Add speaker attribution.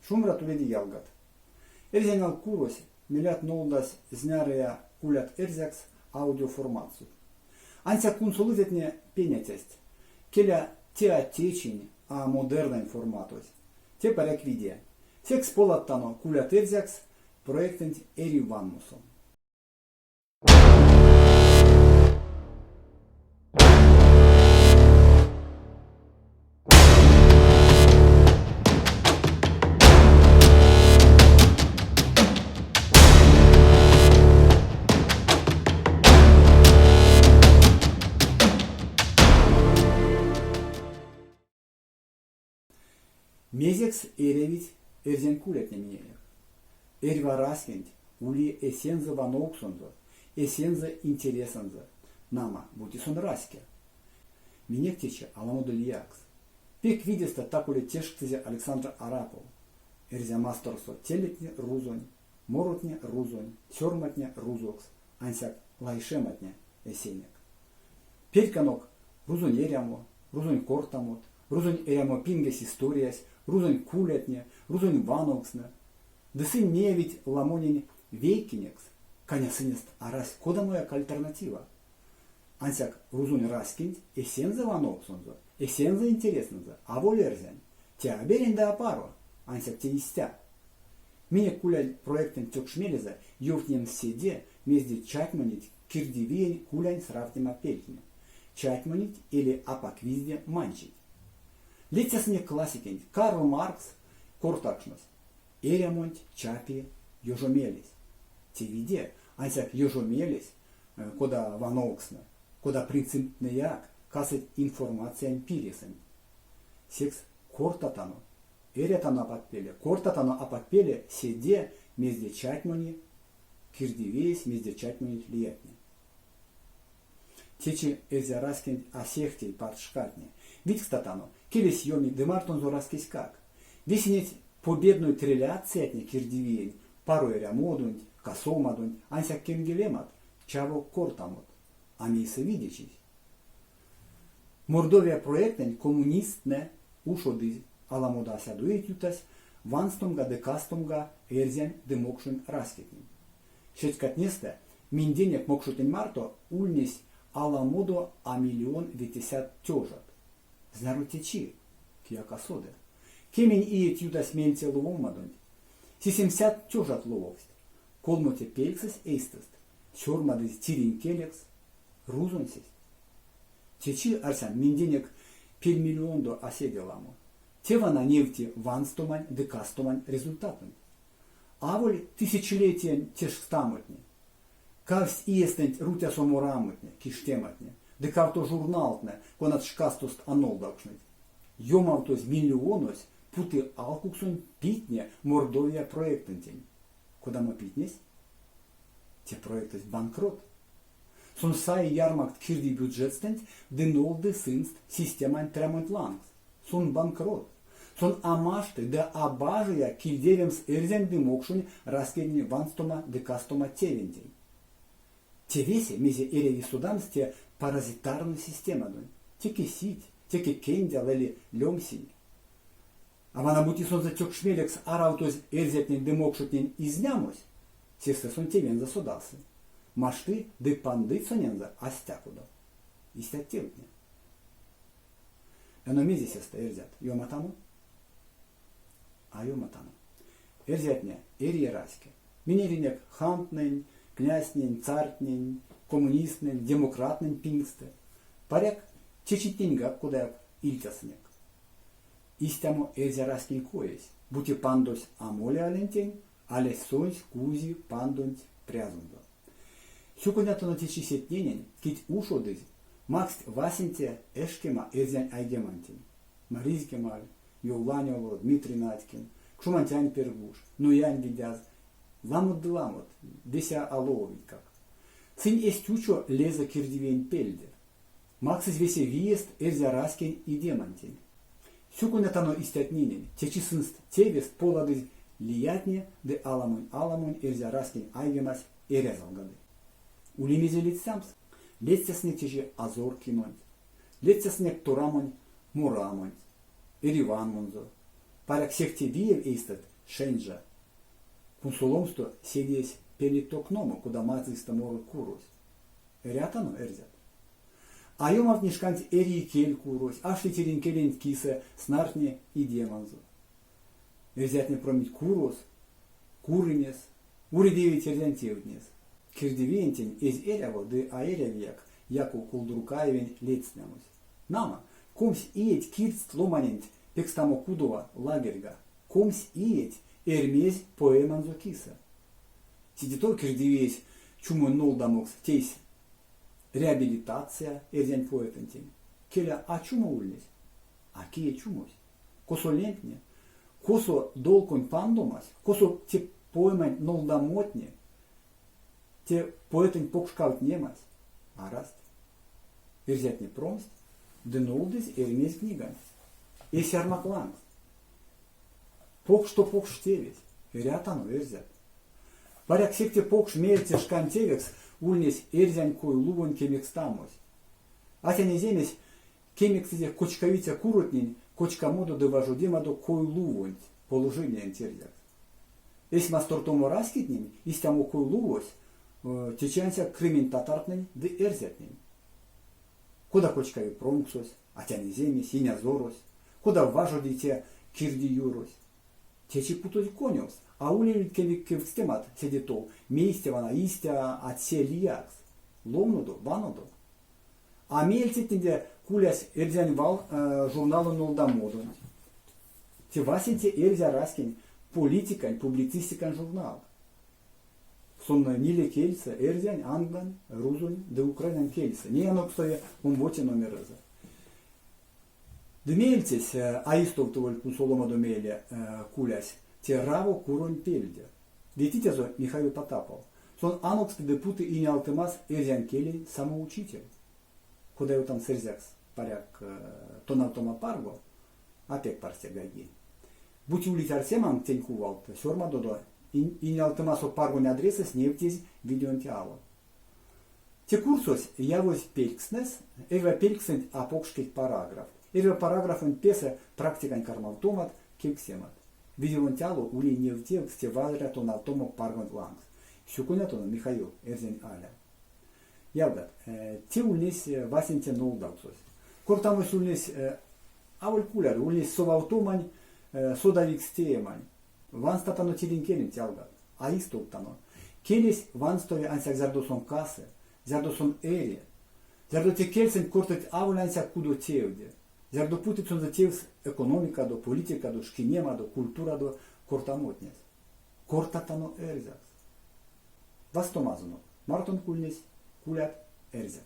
Speaker 1: Шумбрат уледе ялгат! Эрзянь алкурось мелят нолдась знярыя кулят эрзякс аудиоформатсо. Ансяк кунсолыцятне пеняцясть, келя, те а течинь, а модернань форматось. Те паряк виде. Секс поладтано кулят эрзякс проектэнть эри ванносо. Мезекс эрявить эрзянь кулятне миненек? Эрьва раськенть ули эсензэ вановксонзо, эсензэ интересэнзэ. Нама, бути сон раське. Минек течи аламодо лиякс. Пек видестэ так-ули тешкстызе Александр Арапов. Эрзя масторсо телетне рузонь, моротне рузонь, сёрматне рузокс, ансяк лайшематне эсенек. Перьканок рузонь эрямо, рузонь кортамот, рузонь эрямопингесь историясь, рузонь кулятне, рузонь вановкстнэ. Ды сынь неявить ламонень вейкинекс, каня сынест арась кодамояк альтернатива. Ансяк рузонь раськенть эсензэ вановксонзо, эсензэ интересэнзэ, аволь эрзянь. Те а берянь ды а паро, ансяк те истя. Минек кулянь проектэнть тёкшмелезэ ёвтнемс седе, мезде чатьмонить кирдивиень кулянь сравтнема пельтне. Чатьмонить эли апак визде манчить. Лецясынек классикенть Карл Маркс кортакшнось, Эрямонть чапи ёжомелесь. Те виде, ансяк ёжомелесь, кода вановкстнэ, кода принциптнеяк, касыть информациянь пиресэнть. Секс кортатано, эрятано апак пеле, кортатано апак пеле седе, мезде чатьмони кирдивиесь, мезде чатьмонить лиятне. Течи эрзя раськенть а сехте парт шкатне. Видькстатано, келесь ёми ды мартонзо раськеськак. Весе неть победной треляциятне кирдивиень паро эрямодонть, касомадонть, ансяк кенгелемат, чаво кортамот. А мейсэ видечись? Мордовия проектэнть коммунисттнэ ушодызь аламодо а сядоиеть ютазь ванстомга ды кастомга эрзянь ды мокшонь раськетнень. Сетькатнестэ минденек мокшотнень марто ульнесь аламодо а миллион ветесядт тёжат. Зняро течи, кияк а соды. Кемень иеть ютасть меельце ловомадонть. Сисемсядт тёжат лововсть. Колмоте пельксэсь эйстэст сёрмадызь тиринь келекс, рузонсесть. Течи, арсян, минденек пельмиллиондо а седе ламо. Те вана невти ванстомань ды кастомань результатонть. Аволь тысячелетиянь тешкстамотне, кавсть иестэнть руцясо морамотне, киштематне, ды кавто журналтнэ, конат шкастост а нолдавкшныть. Ёмавтозь миллионось путы алкуксонь питне Мордовия проектэнтень. Кодамо питнесь? Те проектэсь банкрот. Сон саи ярмакт кирди бюджетстэнть ды нолды сынст системань трямонть лангс. Сон банкрот. Сон а машты ды а бажияк кильдевемс эрзянь ды мокшонь раськетнень ванстома ды кастома тевентень. Те весе, мезе эряви содамс те паразитарной системадонть. Теке сить, теке кендял эли лёмсинь. А вана бути сонзэ тёкшмелекс аравтозь эрзятнень ды мокшотнень изнямось, сестэ сон тевензэ содасы, машты ды пандыть сонензэ а стякодо. Истят тевтне. Эно мезе сестэ, эрзят, ёматано? А ёматано. Эрзятне, эрий раське. Минь эринек хантнэнь, князтнень, цартнень, коммунисттнэнь, демократнэнь пингстэ. Паряк, чечитненьгак кодаяк ильтясынек. Истямо эрзя раськень коесь, бути пандось а моли алентень, алясь сонсь кузи пандонть прязонзо. Сюконятано течи сетненень, кить ушодызь, макссть васенце эшкема эрзянь айгемантень. Маризь Кемаль, Йовлань Оло, Дмитрий Надькин, Кшуманцянь Пергуш, Нуянь Видяз, ламот ды ламот, весе а лововитькак. Сынь эзть учо лезэ кирдивиень пельде. Максызь весе виест эрзя раськень идемантень. Сюконятано истятненень, течи сынст тевест поладызь лиятне ды аламонь-аламонь эрзя раськень айгемась эрязалгады. Ули мезе ледстямс? Ледстясынек течи Азор кинонть. Ледстясынек Торамонь морамонть, Эриванмонзо. Паряк сехте виев эйстэст. Шенжа. Кунсоломсто седеесь пели токномо, кода мазыйстэ моры курось. Эрятано, эрзят? А ёмавтни шканть эрий кель курось, ашти тиринь келенть кисэ, снартни идеманзо. Эрзятне промить курос, курынес, уредевить эрзянь тевтнес. Кирдивиентень эзь эряво ды а эрявияк Яку Кулдуркаевень ледстнямось. Нама, 20 иеть кирдсть ломаненть пекстамо кудова, лагерьга. 20 иеть Эрьмезь поэманзо кисэ. Седе тов кирдивиесь чумонь нолдамокс тейсь реабилитация эрзянь поэтэнтень. Келя, а чумо ульнесь. А кие чумось? Косо лемтне? Косо долконь пандомась? Косо те поэмань нолдамотне? Те поэтэнть покшкавтнемась? Арасть. Эрзятне промсть ды нолдызь Эрьмезь книганть. Эсь ярмак лангс. Покшто покш тевесь. Эрятано, эрзят. Паряк, сехте покш меельце шкань тевекс ульнесь эрзянь кой-лувонь кемекстамось. Атянь эземесь кемекстызе кочкавиця куротнень кочкамодо ды важодемадо кой-лувонть, положениянть эрзякс. Эсь мастортомо раськетнень истямо кой-лувось течи ансяк крымень татартнэнь ды эрзятнень. Кода кочкави промксось, атянь эземесь, инязорось, кода важоди те кирдиюрось. Течи путозь конёвс, а улевельть кевкстемат седе тов, мейс те вана истя, а те лиякс. Ловнодо, ванодо. А меельцетнеде кулясь Эрзянь вал журналонь нолдамодонть. Те васенце эрзя раськень политикань, публицистикань журнал. Сон ниле кельсэ, эрзянь, англань, рузонь ды украинань кельсэ. Ней анокстави омбоце номерэзэ. Ды меельцесь, а истовтоволь кунсоломадо мейле кулясь, те Раво куронь пельде. Ветицязо Михаил Потапов. Сон аноксты ды путы инеалтымас эрзянь келень самоучитель. Кода ёвтамс эрзякс, паряк, тонавтома парго, а пек парсте гайги. Бути улить арсеманк тень кувалт, сёрмадодо инеалтымасо паргонь адресэсь невтезь видеонть ало. Те курсось явозь пелькстнэс, эрьва пельксэнть а покшкеть параграфт. Эрьва параграфонть песэ практикань кармавтомат, кевкстемат. Видеонть ало ули невтевкс те вадря тонавтомо паргонть лангс. Сюконятано, Михаил, эрзянь аля. Ялгат, те ульнесь васенце нолдавксось. Кортамось ульнесь аволь кулядо, ульнесь совавтомань содавикс теемань. Ванстатано тиринь келенть, ялгат, а истовтано. Келесь ванстови ансяк зярдо сон касы, зярдо сон эри, зярдо те кельсэнть кортыть аволь ансяк кудо тевде, зярдо путыть сонзэ тевс экономикадо, политикадо, шкинемадо, культурадо кортамотнес. Кортатано эрзякс. Вастомазонок. Мартонк ульнесь Кулят эрзякс.